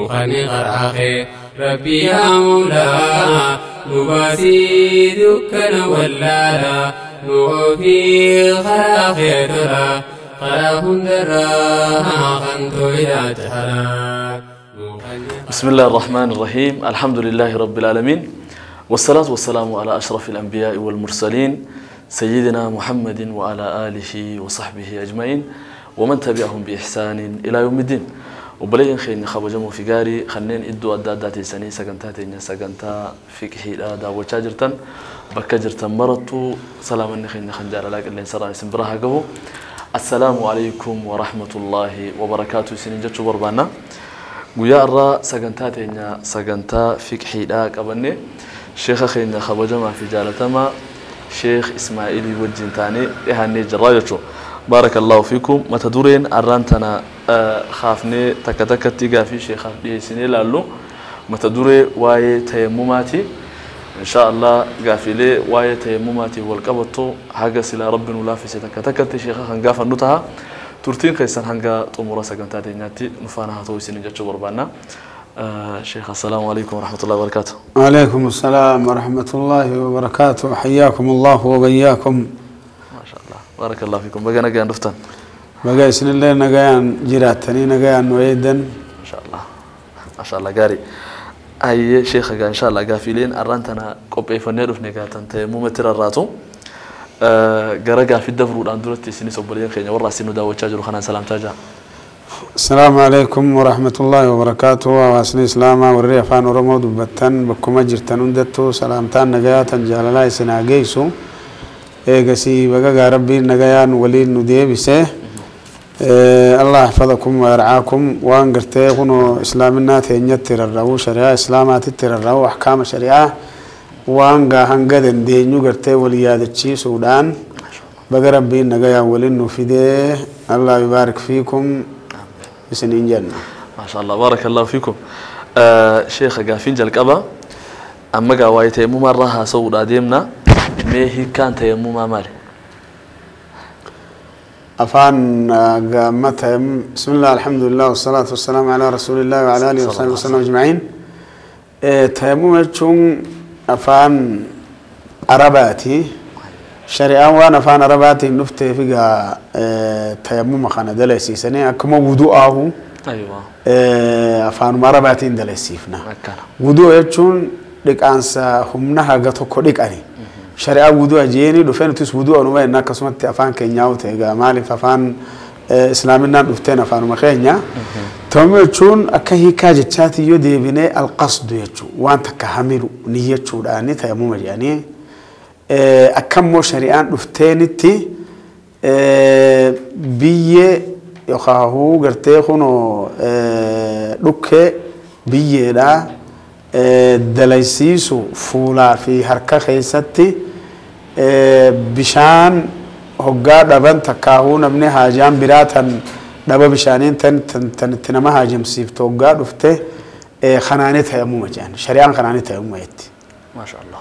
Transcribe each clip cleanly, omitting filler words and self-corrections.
خني غراخي ربي يا مولا نباسي دكنا ولالا نوفي غراخي ترى غراهم درا خنتو إلى جهلا. بسم الله الرحمن الرحيم. الحمد لله رب العالمين، والصلاة والسلام على أشرف الأنبياء والمرسلين سيدنا محمد وعلى آله وصحبه أجمعين ومن تبعهم بإحسان إلى يوم الدين. وبلين خيني خبجمو في قاري خنين إدو أداداتي سني سقنتاتي سقنتا فقهي لا وشاجرتن بكجرتن مرتو سلام خيني خنجار لك اللي سرى سنبرها قبو. السلام عليكم ورحمة الله وبركاته. سنين جتشو بربانا ويا الرا سقنتاتي سقنتا فقهي لا قبني شيخ خيني خبجما في جالتما شيخ إسماعيل وجين تاني إهاني جرايتشو. بارك الله فيكم. ما تدورين أرانتنا خافني تكتك تيجا في شيخ دي سنين لالو ما تدوري واي تيمماتي إن شاء الله قافلي واي تيمماتي والقبطو حاجة سلا رب ولا في تكتك شيخ خنقاف النتها ترتين خيسان هنقا طمورا سكنتاتي ناتي نفانا هتوي سنين جتشو بربانا. شيخ السلام عليكم ورحمة الله وبركاته. وعليكم السلام ورحمة الله وبركاته، حياكم الله وبياكم. ما شاء الله بارك الله فيكم. بقى نجان رفتن بقى سن الله نجان جيراتني نجان ويدن ما شاء الله ما شاء الله قاري أي شيخ إن شاء الله قافلين أرانتنا قبي فنيرف نجاتن تيمم الراتو قرقة في الدفر والأندرتي سني صبرين خينا والرأس إنه داوود شاجر وخنا سلام تاجا. السلام عليكم ورحمة الله وبركاته. واسني إسلاما والريفان ورمود بتن بكم أجرتن وندتو سلامتان نجاتن جلالا سناجيسو إيجسي بقى ربي نجيان ولي نديبسه. الله يحفظكم ويرعاكم. وانقرتي غنو إسلامنا تينيتر الرو شريعة إسلامات الرو أحكام شريعة وانقا هنقدن دينيو قرتي وليادتشي سودان بقى ربي نجيان ولي نفيده. الله يبارك فيكم سنين جنة ما شاء الله بارك الله فيكم. شيخ قافين جلقبا أما قاواي تيمم راها سود أديمنا ميه كان تيمم مالي أفان قامتهم. بسم الله الحمد لله والصلاة والسلام على رسول الله وعلى آله وصحبه وسلم أجمعين. تيمم تشون أفان عرباتي شريعة وانا فان عرباتي نفتي فيها تيمم خانة دلسي سنة كما وضوءه. أيوة أفان عرباتي دلسيفنا وضوء تشون لك أنسى همنها قطو لك أني شريعة وضوء جيني دفن تس وضوء نوع إنك سمعت أفان كنياو تيجا مالي ففان إسلامنا دفتين أفان مخينيا. تيمم تشون أكهي كاجت شاتي يدي بناء القصد يتشو وأنت كهميرو نية تشو لأني تيمم يعني أكمل شريعة دفتينتي بية يخاهو قرتيخونو لك بية لا دليسيسو فولا في حركة خيستي بشان هقا دبن تكاهو نبني هاجام براتن دبا بشانين تن تن تن تنما هاجم سيفتو هقا دفته خنانتها يمومة جان شريعة خنانتها يمومة يتي. ما شاء الله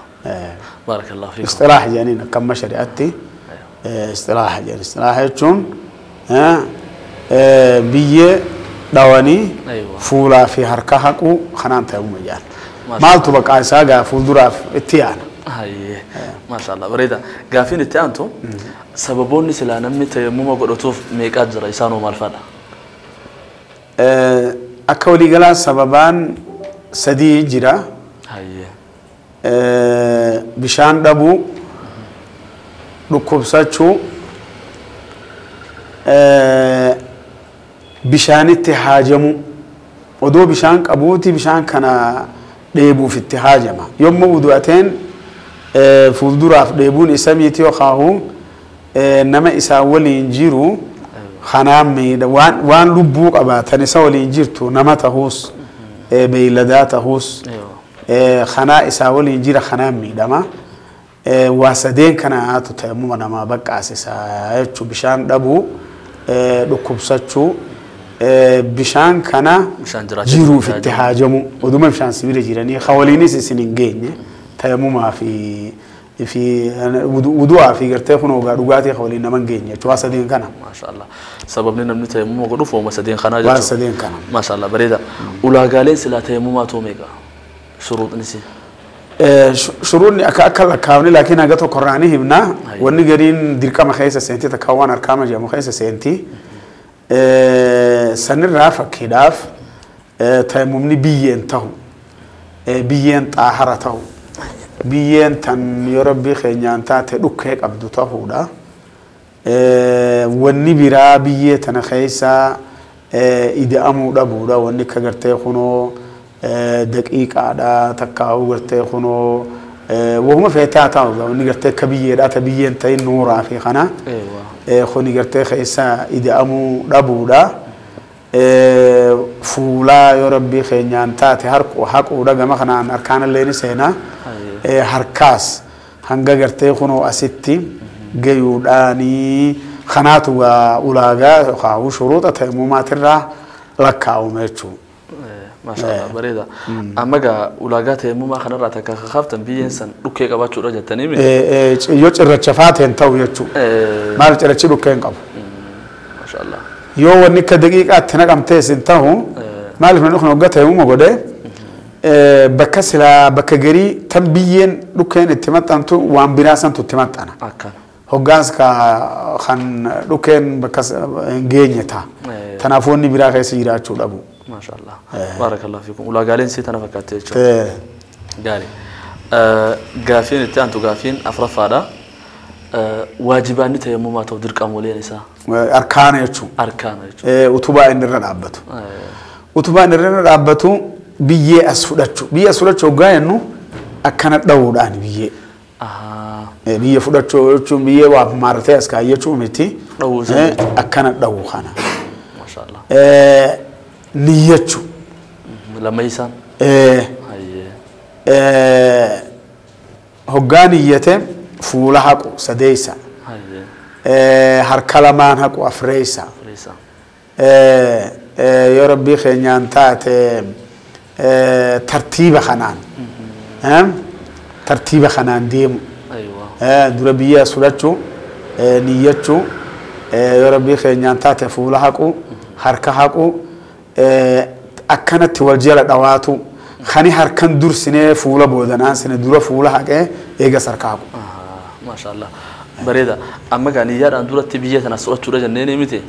بارك الله فيكم. اصطلاح جانين كم شريعتي اصطلاح جان اصطلاح يجون بية دواني. أيوة. فولا في حركة حقو خنان تيوم جان مالتو بقى ساقا فول دراف اتيانا. هاي ما شاء الله بريدة قافين اتيانتو سببوني سلا نمي تيموما قدوتوف ميقات جرى مالفانا أكولي قلا سببان سدي جرا. هاي bishaan dhabuu dhukkubsachuu bishaanitti haajamuu odoo bishaan qabuuti bishaan kana dheebuuf itti haajama yommuu wudu'ateen fuulduraaf dheebuun isa miti yookaan nama isaa waliin jiru kanaan miidha waan lubbuu qabaatan isa waliin jirtu nama tahuus beeyladaa tahuus خنا إساولي جرا خنا ميدما واسدين كنا هاتو تيمم نما بقى أساسا شو بشان دبو ركوبساتشو بشان كنا جيرو في التهاجمو ودوم بشان سبيل جيراني خواليني سنين جيني تيمم في Fi wudu'aa fi gartee kun ogaa dhugaatii waliin naman geenye jechuudha. Waa sadeen kana. Maashaallah. Sababni namni tayammuma godhuuf ooma sadeen kanaa Waa jechuudha. sadeen kana. Maashaallah bareeda. Ulaagaaleen silaa tayammumaa too meeqa? Shuruuxnis. Shuruunni akka lakkaa'amni laakiin haga tokko irraa ni himna. Wanni gariin dirqama keessa seenti takka waan harkaama jedhamu keessa seenti. Sanirraa fakkiidhaaf tayammumni biyyeen tahu biyyeen xaahara tahu biyyeen tan yoo rabbii keenyaan taate dhukkee qabdu tahuudha. Wanni biraa biyyee tana keessa ida'amuu dhabuudha. Wanni akka gartee kunoo daqiiqaadha takkaa'uu gartee kunoo wahuma feetaa ta'u wanni gartee akka biyyeedha ta biyyeen ta'in nuuraa fi kana kuni gartee keessa ida'amuu dhabuudha. Fuulaa yoo rabbii keenyaan taate haquudha gama kanaan harkaan illee ni seenaa. Harkaas hanga gartee kunoo asitti gayuudhaanii kanaatu ulaagaa yookaan shuruuxa tayammumaatirraa lakkaa'uma jechuudha. Maashaallah bareeda. Amma gaa ulaagaa tayammumaa kanarraa takka kakaaftan biyyeen san dhukkee qabaachuudha jettanii mi? Yoo cirracha faateen ta'u jechuudha. Maal cirrachi dhukkee hin qabu. Maashaallah. Yoo wanni akka daqiiqaatti naqamtees hin ta'u maaliif namni kun hoggaa tayammuma godhee bakka silaa bakka garii tan biyyeen dhukkeen itti maxxantu waan biraa santu itti maxxana. Akkana. Hoggaas kan dhukkeen bakka hin geenye ta'a. Kanaafuu wanni biraa keessa jiraachuu dhabu. Maashaallah. Baarakallahu fiikum. Ulaagaaleen sii tana fakkaatte jechuudha. Gaarii. Gaafiin itti aantu gaafiin afuraffaadha. Waajibaanni tayammumaa ta'u dirqamoleen isaa. Arkaana jechuudha. Arkaana jechuudha. Utubaa inni irra dhaabbatu. Utubaa inni irra dhaabbatu biyyee as fudhachuu. Biyyee as fudhachuu hoggaa jennu akkana dha'uudhaan biyyee. Biyya fudhachuu jechuun biyyee waa maartee as kaayyachuu miti. Dha'uu isa. Akkana dha'uu kana. Maashaallah. Niyyachuu. Lammaysaan. Hoggaa niyyate fuula haqu sadeessa. Harka lamaan haqu afreessa. Yoo rabbii keenyaan taate tartiiba kanaan. Tartiiba kanaan deemu. Dura biyya as fudhachuu niyyachuu yoo rabbii keenyaan taate fuula haqu harka haqu akkanatti wal jala dhawaatu kani harkan dursinee fuula boodanaan sine dura fuula haqee eegas harka haqu. Maashaallah. Bareeda. Amma gaa niyyaadhaan duratti biyya tana fudhachuudha jennee miti.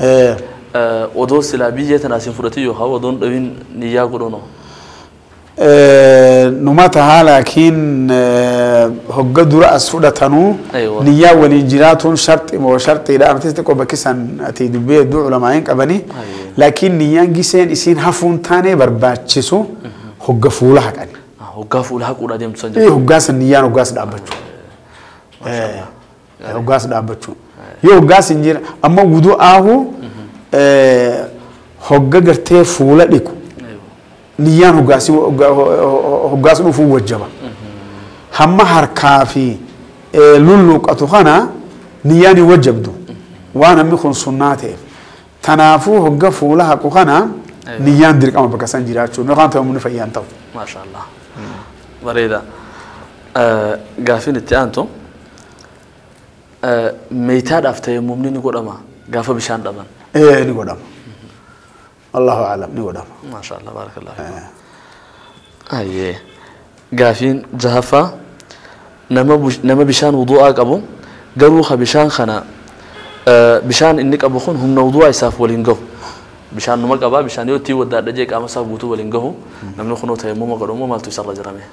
Odoo silaa biyya tana isin fudhate yookaan odoon dhabin niyyaa godhunoo. Numa tahaa laakiin hogga dura as fudhatanuu niyyaa waliin jiraatuun sharxi moo sharxiidha amtis xiqqoo bakki san ati dubbii hedduu ulamaa'iin qabanii laakiin niyyaan giseen isiin hafuun taanee barbaachisu hogga fuula haqani. Hoggaa fuula haquudha deemtu san jechuudha. Hoggaa san niyyaan hoggaas dhaabbachuu. Hoggaas dhaabbachuu. Yoo hoggaas hin jira amma wudu'aahu hogga gartee fuula dhiqu. Niyyaan hoggaas dhufuu wajjaba. Hamma harkaa fi lulluuqatu kana niyyaan hin wajjabdu. Waan hammi kun sunnaa ta'eef. Kanaafuu hogga fuula haqu kana niyyaan dirqama bakka san jiraachuu yookaan ta'u fayyaan ta'u. Maashaallah. Bareeda. Gaafiin itti aantu meeytaadhaaf tayammumni ni godhama gaafa bishaan dhaban. Ni godhama. Allahu a'lam ni godhama. Maashaallah baarakallahu fiikum. Ayyee. Gaafiin jahaffaa nama bishaan wudu'aa qabu garuu ka bishaan kana bishaan inni qabu kun humna wudu'aa isaaf waliin gahu. Bishaan numa qabaa bishaan yoo ittiin waddaadha jee qaama isaa guutuu waliin gahu namni kunoo tayammuma godhamu maaltu isarra jirame.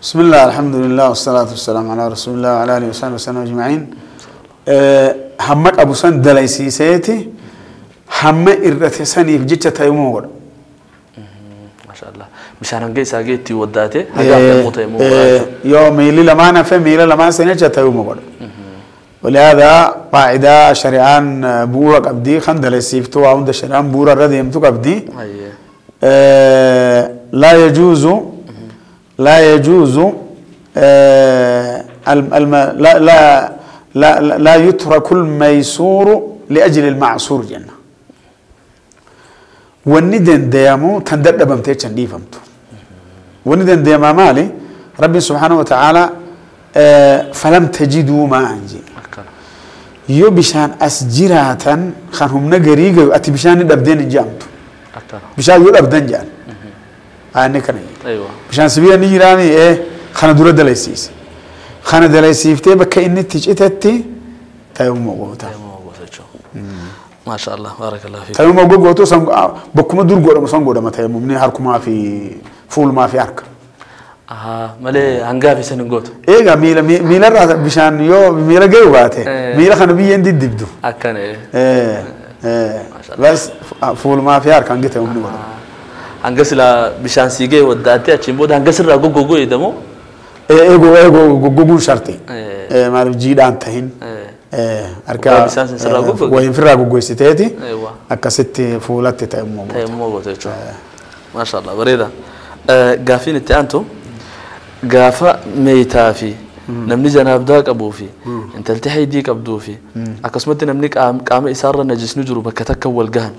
Bismillah alhamdulillah wasalaatu wasalaamu ala rasulillah wa ala alihi wa sahbihi wasallam ajma'in. Hamma qabu san dalaysiiseeti hamma irrate saniif jecha tayammuma godha. Maashaallah. Bishaan hanga isaa ga'e ittiin waddaate haga hafe tayammuma godha. Yoo miilli lamaan hafe miila lamaan san jecha tayammuma godha. ولهذا قاعدة شريعان بورا قبدي خندل سيفتو عند شريعان بورا رديم تو قبدي. لا يجوز لا يجوز لا لا لا لا يترك الميسور لأجل المعسور جنة. والندن ديامو تندد بمتيتشن دي فهمتو. والندن ديما مالي ربي سبحانه وتعالى Falam tajiduu maa'an jee. Yoo bishaan as jiraatan kan humna garii gayu ati bishaan ni dhabdeen hin je'amtu. Bishaan yoo dhabdan je'an. Aanni kana. Bishaan sibiila ni jiraami kana dura dalaysiise. Kana dalaysiiftee bakka inni itti citetti tayammuma goota. Maasha Allah, baarakallahu fiik. Tayammuma gootu san bakkuma dur godhamu san godhama tayammumni harkumaa fi fuulumaa fi harka. Malee hangaa fi san hin gootu. Egaa miilarraa bishaan yoo miila gayu baate miila kana biyyeen diddibdu. Akkana. Bas fuulumaa fi harka hangi tayammumni godhama. Hanga silaa bishaan sii ga'e waddaattee achiin booda hanga sirraa goggoguu eedamoo? Eegoo goggoguun sharti. Maaliif jiidhaan tahin. Harka wayin firraa goggogsiteeti akkasitti fuulatti tayammuma goota. Tayammuma goota jechuudha. Maasha Allah bareeda. Gaaffiin itti aantu gaafa meeytaa fi namni janaabdaa qabuu fi intalti haydii qabduu fi akkasumatti namni qaama isaarra najisni jiru bakka takka wal gahan.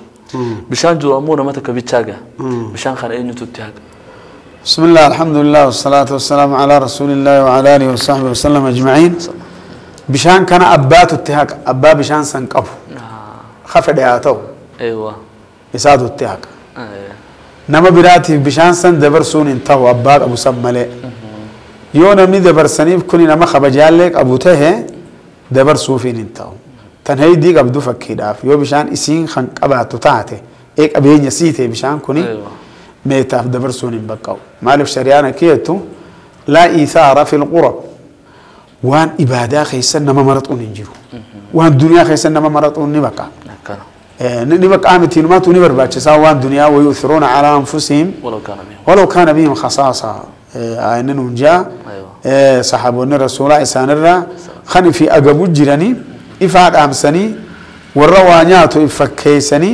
Bishaan jiru ammoo nama takka bichaa gaha. Bishaan kana eenyutu itti haqa? بسم الله الحمد لله والصلاة والسلام على رسول الله وعلى آله وصحبه وسلم أجمعين. بشان كان أبات اتهاك أبا بشان سنقف خف دياتو. أيوة. إساد اتهاك. نما براتي بشان سن دبرسون انتهوا أبا أبو سمالي. يو نمني دبرسني كوني نما خبجالك أبو ته دبرسوفين انتهوا. تنهي ديك أبدو فكيداف يو بشان إسين خنق أباتو تاعته. إيك أبين يسيته بشان كوني. أيوة. ميتاف دبرسون بقاو مالف شريانا كيتو لا إيثار في القرب وان إبادة خيسن نما مرطون انجيرو وان دنيا خيسن نما مرطون نبقى نبقى آمتين ما توني برباتش وان دنيا ويؤثرون على أنفسهم ولو كان بهم خصاصة آينن ونجا صحابون الرسول إسان الرا خني في أقبو جيراني إفعال أمسني والروانياتو إفكيسني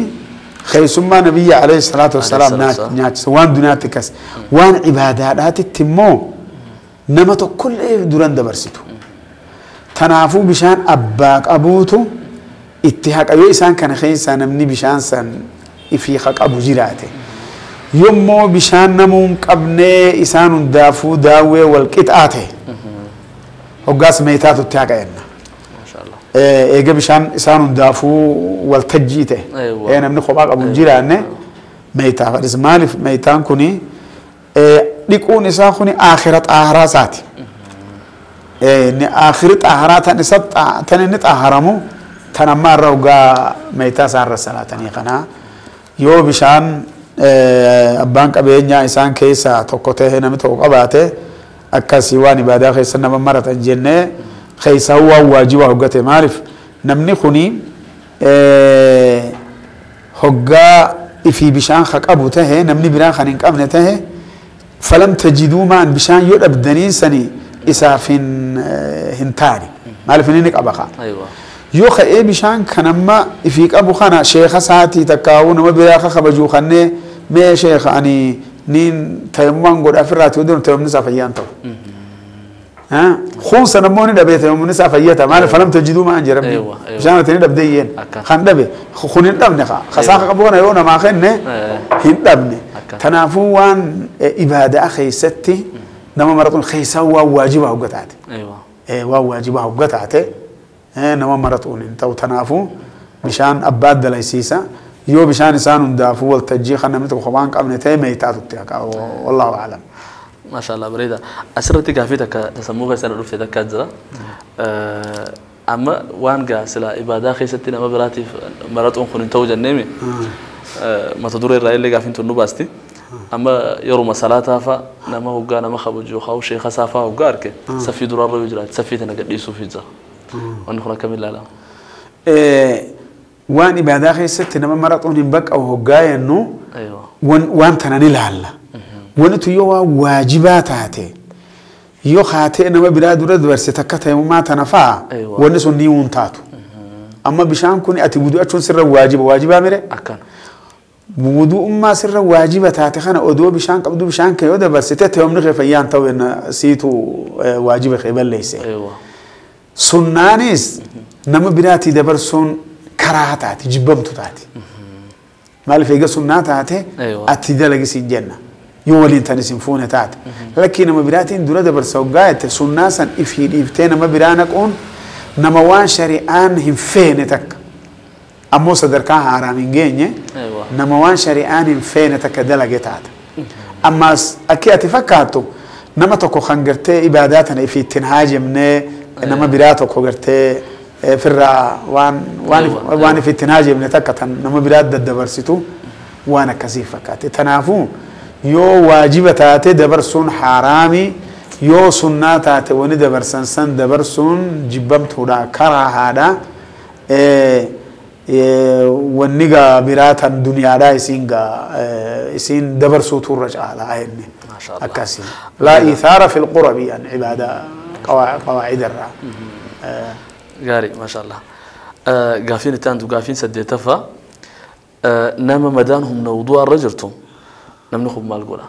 خيسما نبي عليه الصلاة والسلام ناتش وان دنياتكس وان عبادات التمو نمتو كل دوران دبرستو تنافو بشان أباك أبوتو اتهاك أيو إسان كان خيسا نمني بشان سن إفيخك أبو جيراته يمو بشان نمون قبني إسان دافو داوي والكتاته هقاس ميتاتو اتهاك أينا eega bishaan isaan hundaafuu waltajjii ta'e namni kophaa qabu hin jiraanne meeytaaf adis maaliif meeytaan kuni dhiquun isaa kuni aakhira xaaharaa isaati. Inni aakhiri xaaharaa tan isa tan inni xaaharamu tan amma irra hoggaa meeytaa isaa irra salaatanii kanaa yoo bishaan abbaan qabeenyaa isaan keessaa tokko ta'e namni tokko qabaate akkasii waan ibaadaa keessa nama maratan jennee خيسا هو واجبه هقته معرف نمني خني هقا في بشان خك أبو ته نمني بران خنين قبل ته فلم تجدوا ما بشان يرب دنين سني إسافين هنتاري معرف إنك أبخا. أيوة. يو خي بشان كنما فيك أبو خنا شيخ ساعتي تكاون ما بياخ خبجو خنة ما شيخ أني نين تيمان قد أفرات ودون تيمم نسافيان تو. ها خونسا نموني دبيت يوم نسا فيتا ما فلم تجدوا ما انجرب. أيوة أيوة. مشان تني دبديين خان دبي خونين دبني خا خساخ قبونا يونا ما خنه هن دبني تنافو وان إبادة أخي ستي نما مرتون خيسا واجبها وقطعتي. أيوة. واجبها وقطعتي نما مرتون انت وتنافو مشان أباد دليسيسا يو بشان إنسان دافو والتجي خنا متو خبان قبنتي ميتاتو والله أعلم. ما شاء الله بريدة أسرتي كافتك تسموها سنة رفتي تكاتزرا أما وان قاسلا إبادة خيستنا ما براتي مرات أنخن توجه النمي ما تدور الرأي اللي قافين تنو باستي أما يرو مسالاتها فا نما هو قانا ما خبجو خاو شيء خسافة وقارك سفي درار وجرات سفيتنا قد يسوف يتزا ونخرج كمل لا لا وان إبادة خيستنا ما مرات أنخن بك أو هو جاي إنه أيوة وان تناني لعله ونتو يوا واجبات هاتي يو خاتي إنما بلاد ورد ورستكتها يوم ما تنفع. أيوة. ونسو نيون تاتو أما بشان كوني أتي بدو أتشون سر واجب واجب أمره أكن بدو أما سر واجب تاتي خنا أدو بشان قبدو بشان كيودا برستة يوم نخي فيان تو إن سيتو واجب خيبل ليس. أيوة. سنانيس نما بلاتي دبرسون كراهة تاتي جبمتو تاتي مال فيجا سنة تاتي. أيوة. أتي دلقي سجنة Yoo waliin tan isin fuune taate. Lakkii nama biraatiin dura dabarsa hoggaa jette sunnaa san ifii dhiiftee nama biraa naquun nama waan shari'aan hin feene takka. Ammoo sadarkaa haaraam hin geenye nama waan shari'aan hin feene takka dalage taata. Ammaas akki ati fakkaattu nama tokko kan gartee ibaadaa tana ifii ittiin haajamnee nama biraa tokko gartee firraa waan ifii ittiin haajamne takka tan nama biraa daddabarsitu waan akkasii fakkaate. Tanaafuu yoo waajiba taate dabarsuun haaraami yoo sunnaa taate wani dabarsan san dabarsuun jibbamtuudha karaa haadha wanni gaa biraa tan duniyaadhaa isiin gaa isiin dabarsuutu irra caalaa jenne akkasii. Laa ithaara fil qurabi an cibaada qawaacida irraa. Gaarii maashaallah. Gaafiin itti aantu gaafiin saddeettaffaa nama madaan humna wudu'aa irra jirtu namni kun maal godha?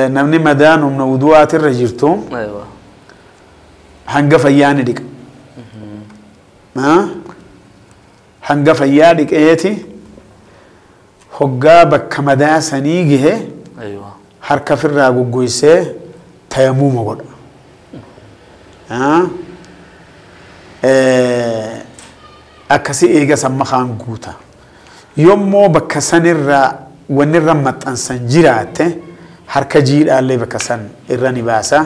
Namni madaan humna wudu'aati irra jirtu hanga fayyaa ni dhiqa. Hanga fayyaa dhiqeeti hoggaa bakka madaa sanii gahe harka ofirraa goggoysee tayammuma godha. Akkasii eega san makaan guuta. Yommuu bakka sanirraa wanni irra maxxansan jiraatte harka jiidhaallee bakka san irra ni baasa.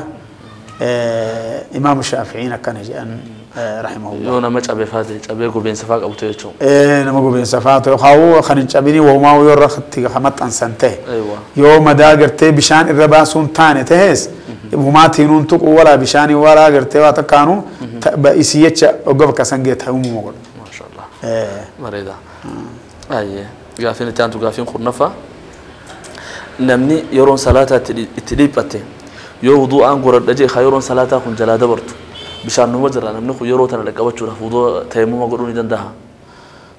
Imaamu Shaafi'iin akkana jedhan rahimahullah. Yoo nama cabee faa ta'e cabee gobeensa faa qabu ta'e jechuudha. Nama gobeensa faa ta'e haa kan hin cabini wahumaa yoo irratti maxxansan ta'e. Yoo madaa gartee bishaan irra baasuun taane ta'es humaatiinuun tuqu walaa bishaanii walaa gartee waa takkaanuu isii jecha hogga bakka san ga'e tayammuma godha. Maashaallah. Bareeda. Ayyee gaafiin itti aantu gaafiin kurnaffaa namni yeroon salaataa itti dhiphatte yoo wudu'aan godhadha jee haa yeroon salaataa kun jalaa dabartu bishaan numa jira namni kun yeroo tana dhaqqabachuudhaaf wuduu tayammuma godhuu ni danda'a.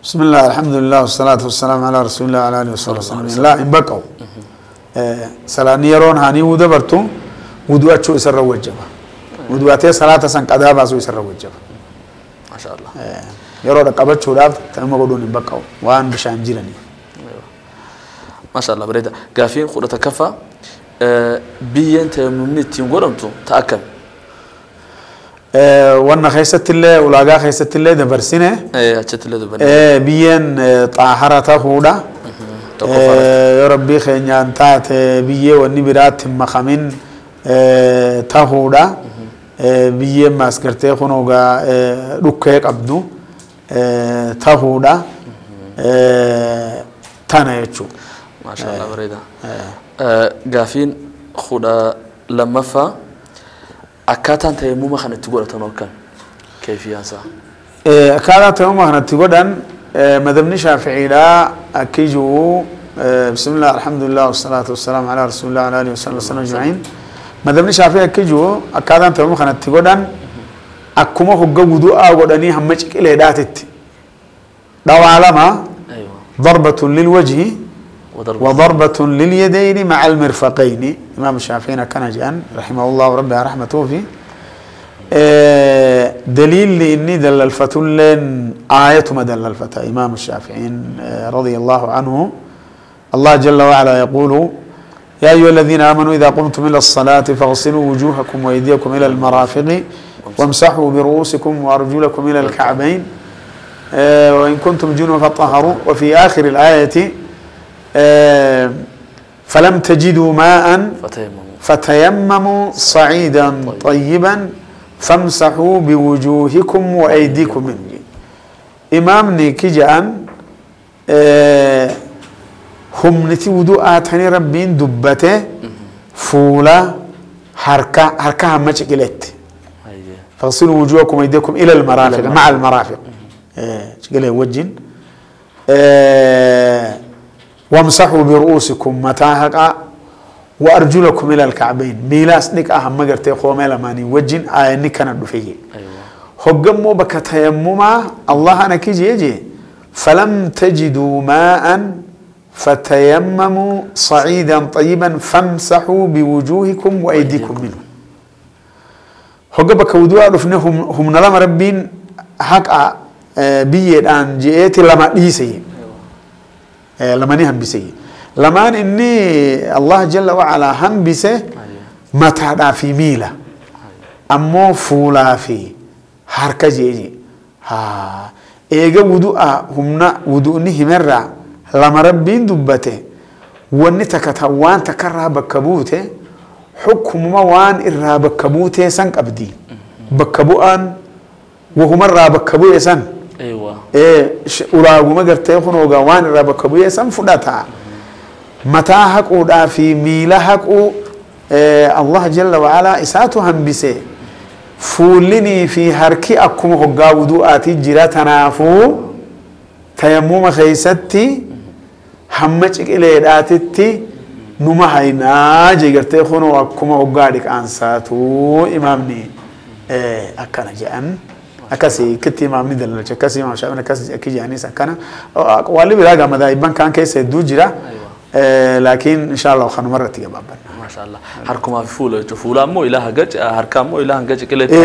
بسم الله الحمد لله والصلاة والسلام على رسول الله وعلى آله وصحبه وسلم. لا إن بقوا سلاني يرون هاني ودبرتو wudu'achuu isarra wajjaba. Wudu'atee salaata san qadaa baasuu isarra wajjaba. Maasha Allah. Yeroo dhaqqabachuudhaaf tayammuma godhuun hin baqqa'u waan bishaan jiraniif. Maasha Allah bareeda. Gaafiin kudha takkaffaa biyyeen tayammumni ittiin godhamtu ta'a akkami? Wanna keessattillee ulaagaa keessattillee dabarsine. Achittillee dabarsine. Biyyeen xaahara ta'uudha. Yoo rabbii keenyaan taate biyyee wanni biraatti hin makamin ta'uudha. Biyyeen maas gartee kun ogaa dhukkee qabdu ta'uudha. Tana jechuudha. Maasha Allah bareeda. Gaafiin kudha lammaffaa akkaataan tayammuma kana itti godhatan akkam keefiyaan isaa? Akkaataa tayammuma kana itti godhan madhabni Shaafi'iidhaa akki jiru bismillah alhamdulillah wasalaatu wasalaamu ala rasuulillah ala alihi wasallam ajma'iin. Madhabni Shaafi'ii akki jiru akkaataan tayammuma kana itti godhan akkuma hogga wudu'aa godhanii hamma ciqileedhaatitti dhawaa lama ضربة للوجه وضربة لليدين مع المرفقين. إمام الشافعي كان جاء رحمه الله وربي رحمته فيه دليل لإني دل الفتلين آية ما دل الفتى إمام الشافعي رضي الله عنه. الله جل وعلا يقول يا أيها الذين آمنوا إذا قمتم إلى الصلاة فاغسلوا وجوهكم وأيديكم إلى المرافق وامسحوا برؤوسكم وأرجلكم إلى الكعبين وإن كنتم جنبا فطهروا. وفي آخر الآية فلم تجدوا ماء فتيمموا صعيدا طيبا فامسحوا بوجوهكم وأيديكم منه. إمامني كجان هم نتي وضوءاتني ربين دبته فولا حركة حركة هم شكلت فاغسلوا وجوهكم وأيديكم إلى المرافق مع المرافق شكله وجين وامسحوا برؤوسكم متاهقا وأرجلكم إلى الكعبين ميلاس نك أهم مقرتي قوم ماني وجين آية نكنا دفيه. أيوة. هجموا بك تيمما الله أنا كيجي يجي فلم تجدوا ماء فتيمموا صعيدا طيبا فامسحوا بوجوهكم وأيديكم منه. هجبك ودوا عرفناهم هم نلام ربين حق بيد أن جئت لما ليسي لما نهم بيسي. Lamaan inni Allah jalla wa'alaa hambise mataadhaa fi miila. Ammoo fuulaa fi harka jeeje. Haa eega wudu'a humna wudu'ni himerraa lama rabbiin dubbate wanni takka ta waan takkarraa bakka buute xukumuma waan irraa bakka buutee san qabdi. Bakka bu'aan wahumarraa bakka bu'e san. Ulaaguma gartee kunoogaa waan irraa bakka bu'e san fudhata. Mataa haquudhaa fi miila haquu Allah jalla wa'alaa isaatu hambise. Fuullinii fi harki akkuma hoggaa wudu'aati jira tanaafuu tayammuma keessatti hamma ciqileedhaatitti numa haynaa jee gartee kunoo akkuma hoggaa dhiqaansaatu imaamni akkana jedhan. Akkasii kitti imaamni dalacha akkasii imaam Shaafiin akkasii akki jedhanis akkana aqwaalli biraa gaa madaa'ibban kaan keessa hedduu jira. Laakiin insha Allah kanumarratti gabaabbanna. Maasha Allah. Harkumaa fi fuula jechuudha. Fuula ammoo ilaa haga harka ammoo ilaa hanga ciqileetti.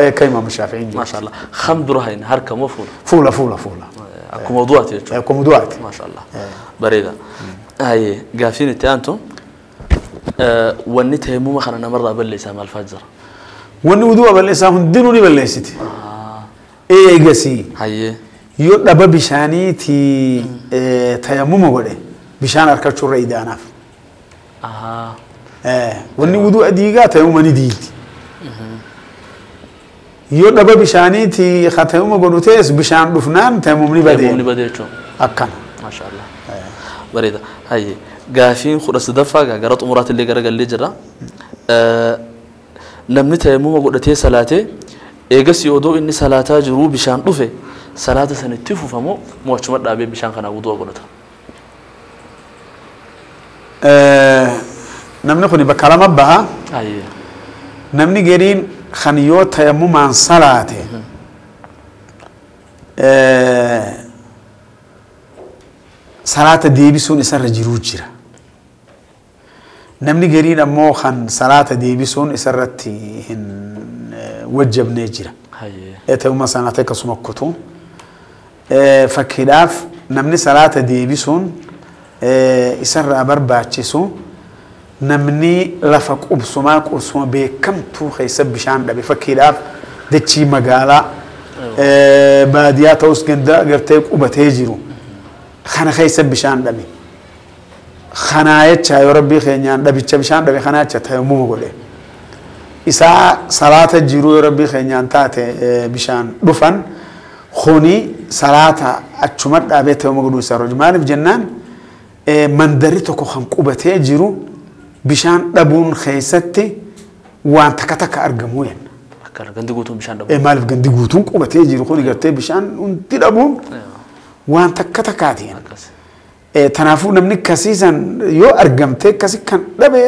Akka imaam Shaafiin jedhu. Maasha Allah. Kam dura hayna harka moo fuula? Fuula fuula fuula. Akkuma wudu'aati jechuudha. Akkuma wudu'aati. Maasha Allah. Bareeda. Hayyee gaaffiin itti aantu wanni tayammuma kana namarraa balleessaa maal fa'aa jira? Wanni wudu'a balleessaa hundinuu ni balleessiti. Eegasii. Hayyee. Yoo dhaba bishaaniiti tayammuma godhe bishaan harkachuurra idaanaaf. Wanni wudu'a diigaa tayammuma ni diigdi. Yoo dhaba bishaaniiti ka tayammuma godhu ta'es bishaan dhufnaan tayammumni badee. Tayammumni badee jechuudha. Akkana. Maasha Allah. Bareeda. Hayyee gaafiin 13ffaa gara xumuraatti illee garagallee jira. Namni tayammuma godhatee salaatee eegas odoo inni salaataa jiruu bishaan dhufe salaata sanitti fufamoo moo achuma dhaabee bishaan kanaa wudu'a godhata? Namni kun bakka lama baha. Namni gariin kan yoo tayammumaan salaate salaata deebisuun isarra jiruu jira. Namni gariin ammoo kan salaata deebisuun isarratti hin wajjabnee jira. Tayammuma salaata akkasuma kutu. Fakkiidhaaf namni salaata deebisuun isarraa barbaachisu namni lafa qubsumaa qubsuma beekamtuu keessa bishaan dhabe fakkiidhaaf dachii magaalaa baadiyyaa ta'us ganda gartee qubatee jiru kana keessa bishaan dhabe. Kanaa jecha yoo rabbii keenyaan dhabicha bishaan dhabe kanaa jecha tayammuma godhe. Isaa salaata jiru yoo rabbii keenyaan taate bishaan dhufan kuni salaata achuma dhaabee tayammuma godhuu isaa roju. Maaliif jennaan mandarri tokko kan qubatee jiru bishaan dhabuun keessatti waan takka takka argamuu jenna. Akkana gandi guutuun bishaan dhabuun. Maaliif gandi guutuun qubatee jiru kuni gartee bishaan hundi dhabuun waan takka takkaati jenna. Tanaafuu namni akkasiisan yoo argamte akkasi kan dhabe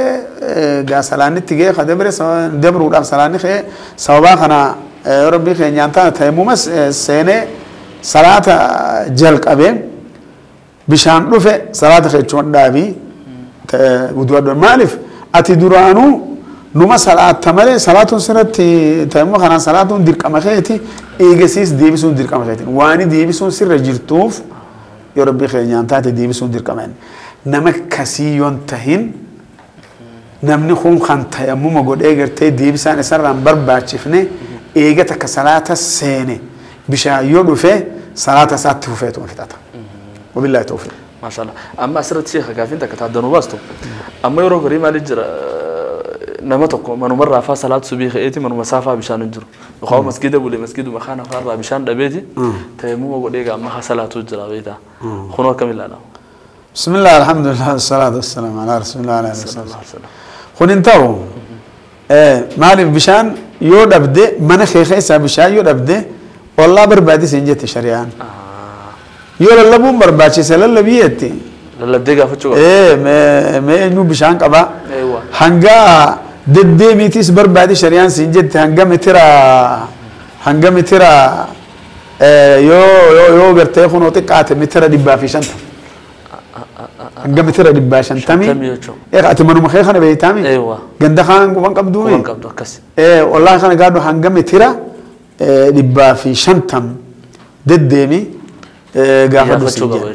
gaa salaannitti ga'e ka dabre dabruudhaaf salaanni ka'e sababaa kana yoo rabbii keenyaan taate tayammumas seenee salaata jalqabee bishaan dhufe salaata keechuma dhaabii wudu'a maaliif ati duraanuu numa salaatta malee salaatuun sirratti tayammuma kanaan salaatuun dirqama keeti eegasiis deebisuun dirqama keeti waan deebisuun sirra jirtuuf yoo rabbii keenyaan taate deebisuun dirqama nama kasii yoon tahin namni kun kan tayammuma godhee gartee deebisaan isarraan barbaachifne eega takka salaata seene bishaan yoo dhufe salaata isaatti fufeetuma fixata. وبالله التوفيق. ما شاء الله. أما أسرت شيخ كافين تك تعدنوا باستو. أما يروح قريب على الجرا نمتك من مرة فاصلات سبيخ إيتي من مسافة بشان الجرو. وخو مسجد ولا مسجد ومخانة فارة بشان دبيتي. تيمم وقول إيه أما صلاة الجرا بيتا. خنوا كم الله. بسم الله الحمد لله والصلاة والسلام على رسول الله عليه الصلاة والسلام. خن انتو مالي بشان يود أبدي من خيخ بشان يود أبدي والله بربادي سنجتي شريان. Yoo lallabuun barbaachise lallabiyetti. Lallabdee gaafachuu qaba. Mee eenyu bishaan qaba. Hanga deddeemiitis barbaade shari'aan siin jette hanga mitira yoo gartee kunoo xiqqaate mitira 150. Hanga mitira 150. Ati manuma kee kana beektaami. Ganda kaan quban qabduumi. Quban qabdu akkas. Wallaahi kana gaadhu hanga mitira 150 deddeemi. Gaafachuu qaba.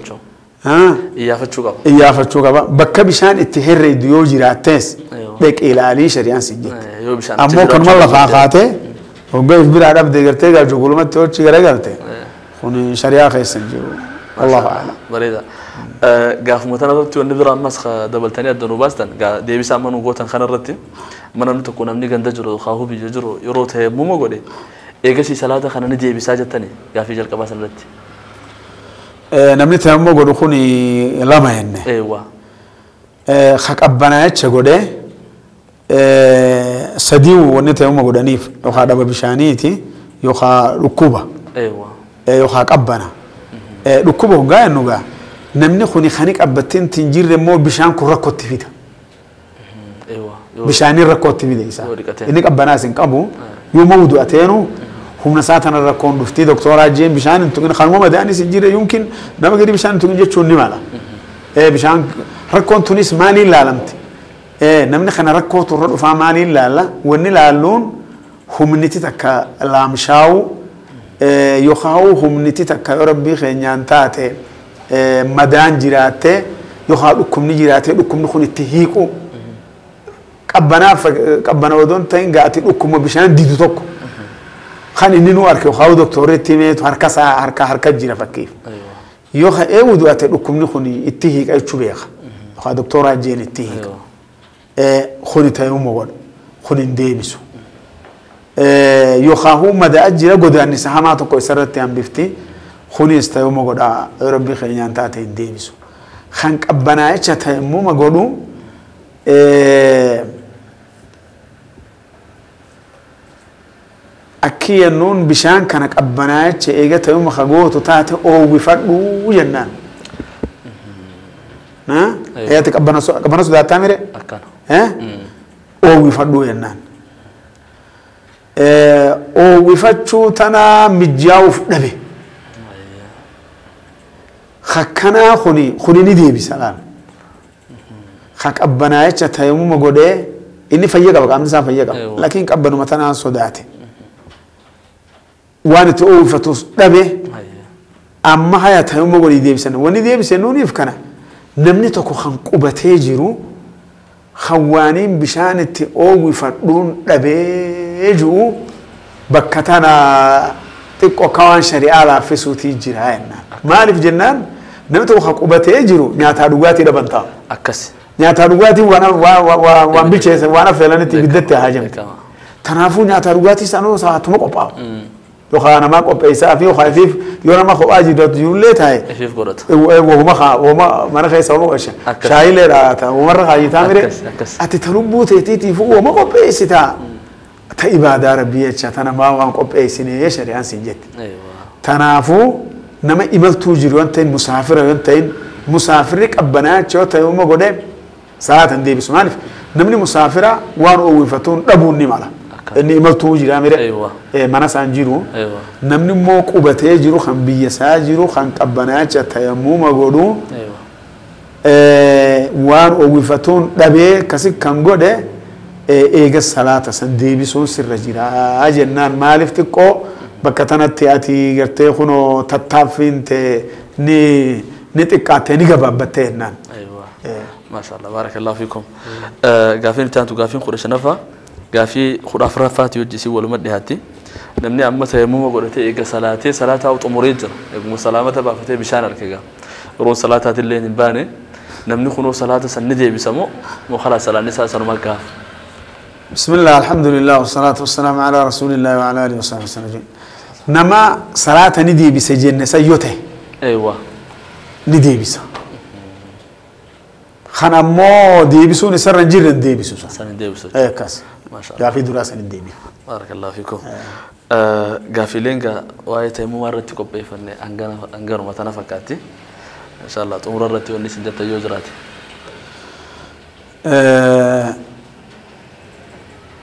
Iyyaafachuu qaba. Iyyaafachuu qaba. Bakka bishaan itti herreeddu yoo jiraattees dheqee ilaalii shari'aan si jetti. Yoo bishaan Ammoo kanuma lafaa kaatee hoggaa if biraa dhabde gartee gaa jugulumatti hochi garagalte kun shari'aa keessa hin jiru. Allahu a'lam. Bareeda. Gaafuma tana irratti wanni biraa ammas dabaltanii adda nu baastan deebisaa amma nu gootan kana irratti mana namni tokko namni ganda jiru kaahuu biyya jiru yeroo tayammuma godhe eegasii salaata kana ni deebisaa jettani gaafii jalqabaa sana irratti. Namni tayammuma godhu kun lama jenne. Eewwa. Ka qabbanaa jecha godhe sadii wanni tayammuma godhaniif yookaan dhaba bishaaniiti yookaan dhukkuba. Eewwa. Yookaan qabbana. Dhukkuba hoggaa jennu gaa namni kuni kan qabbatteen hin jirre immoo bishaan kun rakkootti fida. Eewwa. Bishaaniin rakkootti fida isaa. Yoo dhiqate. Inni qabbanaas hin qabu. Yoo mawudu ateenu humna isaa tana rakkoon dhufti doktoraa jeen bishaan hin tuqin kanuma madaanis hin jirre yumkin nama gadi bishaan hin tuqin jechuun ni mala. Bishaan rakkoon tunis maaliin laalamti? Namni kana rakkoo turre dhufaa maaliin laalla? Wanni laalluun humniti takka laamshaa'u yookaan humniti takka yoo rabbii keenyaan taate madaan jiraatte yookaan dhukkubni jiraate dhukkubni kun itti hiiqu qabbanaaf qabbana odoon ta'in gaati dhukkuma bishaan didu tokko kan inni nu arke yookaan doktorri itti himeetu harka isaa harka harka jira fakkiif. Yoo ka'ee wudu'ate dhukkubni kun itti hiiqa jechuu beeka yookaan doktoraa jeen itti hiiqa. Kuni tayammuma godha kun hin deebisu. Yookaan madaa jira godaannisa hamaa tokko isarratti hambifti kunis tayammuma godha yoo rabbii keenyaan taate hin deebisu. Kan qabbanaa jecha tayammuma godhu akki yennuun bishaan kana qabbanaa jecha eega tayammuma ka gootu taate oowwifadhuu jennaan. Eeyyati qabbana sodaattaa mire? Akkana. Oowwifadhuu jennaan. Oowwifachuu tanaa mijaa'uuf dhabe. Akkanaa kuni ni deebisa laal. Ka qabbanaa jecha tayammuma godhee inni fayya qaba qaamni isaa fayya qaba. Laakiin qabbanuma tanaan sodaate. Waan itti oowwifatus dhabe amma haya tayammuma godhee deebisan. Wanni deebisan nuuniif kana namni tokko kan qubatee jiru kan waaniin bishaan itti oowwifadhuun dhabee jiru bakka tana xiqqoo akka waan shari'aa laaffisuutii jira jennaan. Maaliif jennaan namni tokko kan qubatee jiru nyaataa dhugaatii dhaban ta'a. Akkas. Nyaataa dhugaatiin waan bilcheesse waan affeelanitti ibiddatti haa jamte. Kanaafuu nyaataa dhugaatii sanuu saatuma qophaa'u. Yookaan namaa qopheessaa fi yookaan ifiif yoo nama kophaa jiraatu jirullee taa'e. Ifiif godhata. Wahuma mana keessa wahuma qosha. Akkas. Shaayilee dhaata wahumarra kaayitaa mire. Akkas, akkas. Ati ta lubbuu teetiitiif wahuma qopheessitaa. Ta ibaadaa rabbii jecha ta namaa waan qopheessinee shari'aan siin jetti. Eewwa. Kanaafuu nama imaltuu jiru yoo ta'in musaafira yoo ta'in musaafirri qabbanaa jecha yoo ta'e uuma godhee salaata hin deebisu. Maaliif namni musaafira waan oowwifatuun dhabuun ni mala. Akka. Inni imaltuu jira mire Eewwa. Mana isaan jiru. Eewwa. Namni immoo qubatee jiru kan biyya isaa jiru kan qabbanaa jecha tayammuma godhu Eewwa. Waan oowwifatuun dhabee akkasi kan godhe eega salaata san deebisuun sirra jira jennaan maaliif xiqqoo bakka tanatti ati gartee kunoo tattaaffiin ta'e ni xiqqaattee ni gabaabbattee jennaan. Eewwa. Maasha Allah baarakallahu fiikum. Gaafiin itti aantu gaafiin 15ffaa gaafii 14ffaati hojii isii waluma dhiyaatti. Namni amma tayammuma godhatee eega salaatee salaataa xumuree jira. Eeguma salaamata baafatee bishaan arge gaa. Yeroon salaataatillee hin baane namni kunoo salaata san ni deebisa moo moo khalaa salaanni isaa sanuma gaafa. بسم الله الحمد لله والصلاة والسلام على رسول الله وعلى آله وصحبه وسلم. نما صلاة ندي بسجن سيوته. Eewwa. ندي بس. خنا مو دي بسون سر نجير دي بسون. San hin deebisu. إيه كاس. Maasha Allah. في دراسة ندي بي. Baarakallahu fiikum. Gaafiileen gaa waa'ee tayammumaa irratti qopheeffanne hanganuma tana fakkaatti. Insha Allah xumura irratti wanni isin jettan yoo jiraate.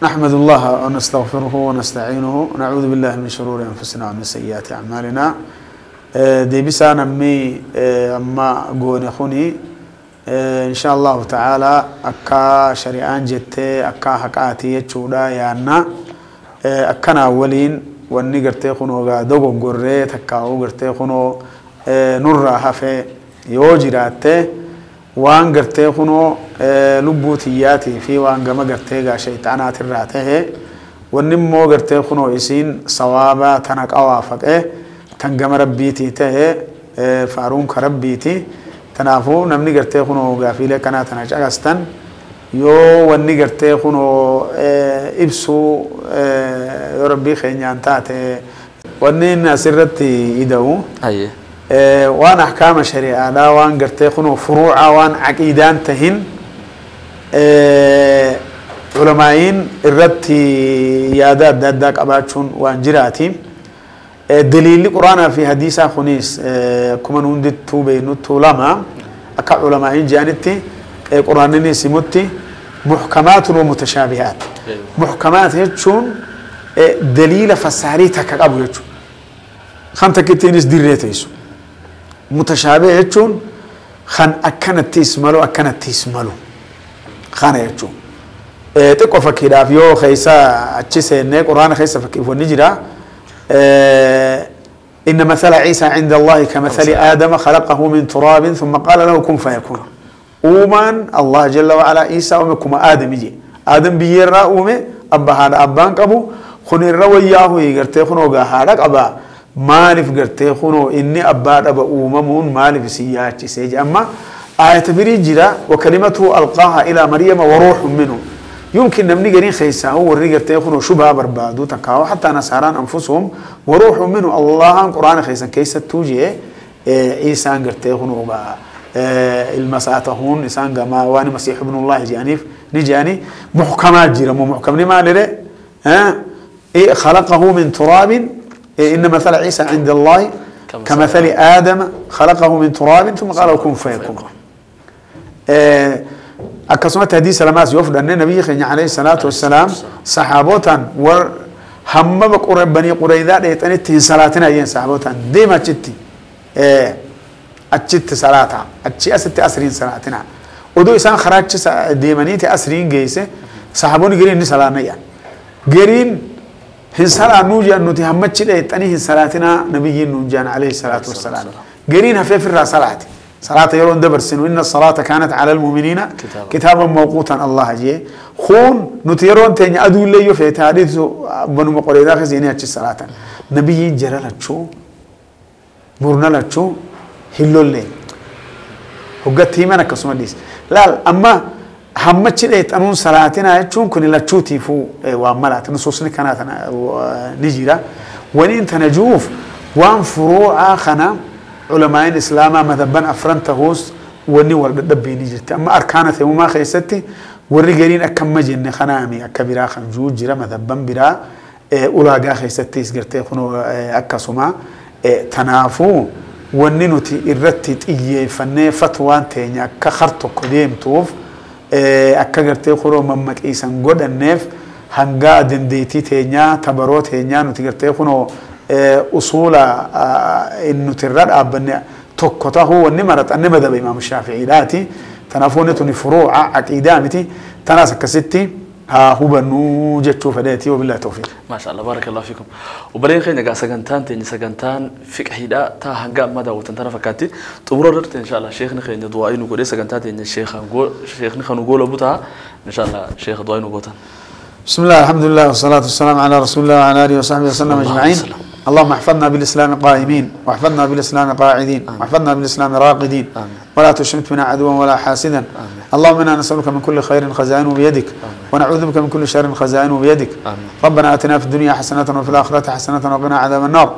نحمد الله ونستغفره ونستعينه ونعوذ بالله من شرور أنفسنا ومن سيئات أعمالنا. ديبسا نمي أما قوني خوني إن شاء الله تعالى أكا شريعان جتي أكا حقاتي يتشودا يانا أكنا أولين واني قرتي خونو غا دوغو قري تكاو قرتي خونو نورا هفي Yoo jiraatte waan gartee kunoo lubbuu tiyyaatii fi waan gama gartee gaa shayxaanaatirraa tahe wanni immoo gartee kunoo isiin sawaabaa tana qawaafaqe tan gama rabbiitii tahe faaruun ka rabbiiti. Tanaafuu namni gartee kunoo gaafiilee kanaa tana caqastan yoo wanni gartee kunoo ibsuu yoo rabbii keenyaan taate wanni inni asirratti ida'u waan ahkaama shari'aadhaa waan gartee kunoo furuuca waan caqiidaan tahin culamaa'iin irratti yaada adda addaa qabaachuun waan jiraati. Daliilli quraanaa fi hadiisaa kunis akkuma nu hundittuu beeknuttuu lama akka culamaa'iin jedhanitti quraanninis himutti muhkamaatun wa mutashaabihaat. Muhkamaat jechuun daliila fassaarii takka qabu jechuudha. Kan takkittiinis dirree teessu. Mutashaabih jechuun kan akkanattis malu akkanattis malu kana jechuun. Xiqqoo fakkiidhaaf yoo keessa achi seennee quraana keessa fakkiif wanni jira. إن مثل عيسى عند الله كمثل آدم خلقه من تراب ثم قال له كن فيكون. أومان الله جل وعلا عيسى أمكم آدم يجي آدم بيرا أومي أبا هذا أبان قبو خن الروياه يقرتي خنو هذا أبا مالف قرتي خنو إني أبا أبا أوممون مالف سياتي سيجي. أما آية بريجرا وكلمته ألقاها إلى مريم وروح منه. يمكن نمني قرين خيسا هو الرجل تيخون شبهة بربادو تكاو حتى نصاران أنفسهم وروح منه الله قرآن خيسا كيسا توجيه عيسى قرتيخون وبا المساتهون إنسان ما وأنا مسيح ابن الله جانيف نجاني محكمات جرا مو محكم لما لره ها إيه خلقه من تراب إيه إن مثل عيسى عند الله كمثل آدم خلقه من تراب ثم قال كن فيكون. Akkasumatti hadiisa lamaas yoo fudhanne nabiyyi keenya alayhi salaatu wassalaam saxaabotaan war hamma banii Quraydaa dheexanitti hin salaatina jeen saxaabotaan deema achitti achitti salaata achi asitti asriin salaatina oduu isaan karaachi deemaniiti asriin geesse saxaaboonni gariin ni salaanayya gariin hin salaannuu jedhan nuti hammachi dheexanii hin salaatina nabiyyiin nuun jedhan alayhi salaatu wassalaam gariin hafeef irraa salaati. صلاة يرون دبرسن وإن الصلاة كانت على المؤمنين كتابا موقوتا الله جي خون نتيرون تاني أدو اللي يفي تاريث بنو مقريدا خزيني أتش الصلاة نبي جرى لتشو مرنا لتشو هلو اللي وقت هيمانا كسوما ديس لا أما همتش ليت أنون صلاتنا يتشون كن لتشو تيفو وعملات نصوصني كانت نجيرا ونين تنجوف وان فروع خنا علماء الإسلام مذهبا أفرنتهوس وني ورد دبيني جرت أما أركان ثم خيستي والرجالين أكم جن خنامي أكبرا خنجوج جرا مذهبا برا أولاجا خيستي سجرت خنو أكسوما تنافو وننتي الرتي تيجي فن فتوان تاني كخرتو قديم توف أكجرت خنو ممك إيسان جود النف هنجا دنديتي تاني تبروت تاني نتجرت خنو أصول إنه ترى أبني تكته هو النمرة النمذا بإمام الشافعي لاتي تنافونتني فروع عقيدامتي تناسك ستي ها هو بنو جتشو فداتي وبالله التوفيق. ما شاء الله بارك الله فيكم. وبرين خينا قا سجنتان تاني سجنتان فقه دا تا هنجا مدى وتنتنا فكاتي تمررت إن شاء الله شيخنا خينا دعائي نقول سجنتان تاني الشيخ نقول شيخنا خنقول أبوتها إن شاء الله شيخ دعائي نقولها. بسم الله الحمد لله والصلاة والسلام على رسول الله وعلى آله وصحبه وسلم أجمعين. اللهم احفظنا بالإسلام قائمين واحفظنا بالإسلام قاعدين واحفظنا بالإسلام راقدين ولا تشمت بنا عدوا ولا حاسدا. اللهم إنا نسألك من كل خير خزائنه بيدك ونعوذ بك من كل شر خزائنه بيدك. ربنا آتنا في الدنيا حسنة وفي الآخرة حسنة وقنا عذاب النار.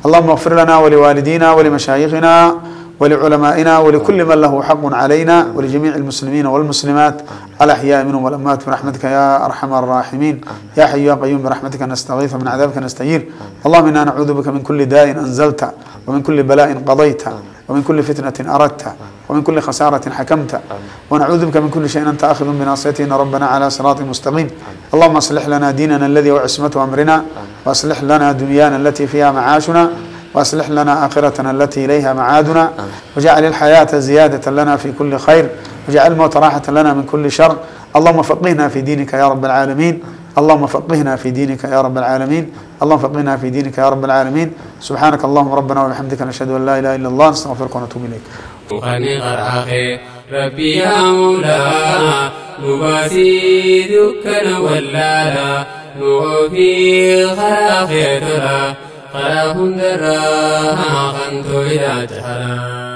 اللهم اغفر لنا ولوالدينا ولمشايخنا ولعلمائنا ولكل من له حق علينا ولجميع المسلمين والمسلمات الأحياء منهم والأموات برحمتك يا أرحم الراحمين. يا حي يا قيوم برحمتك نستغيث ومن عذابك نستجير. اللهم إنا نعوذ بك من كل داء أنزلت ومن كل بلاء قضيت ومن كل فتنة أردت ومن كل خسارة حكمت ونعوذ بك من كل شيء أنت آخذ بناصيته إن ربنا على صراط مستقيم. اللهم أصلح لنا ديننا الذي هو عصمة أمرنا وأصلح لنا دنيانا التي فيها معاشنا وأصلح لنا آخرتنا التي إليها معادنا وجعل الحياة زيادة لنا في كل خير وجعل الموت راحة لنا من كل شر. اللهم فقهنا في دينك يا رب العالمين. اللهم فقهنا في دينك يا رب العالمين. اللهم فقهنا في دينك يا رب العالمين. سبحانك اللهم ربنا وبحمدك نشهد أن لا إله إلا الله نستغفرك ونتوب إليك. وخني غراخي ربي يا مولا نباسي دكنا ولالا نوفي خراخي ترى خراهم درا خنتو إلى جهلا.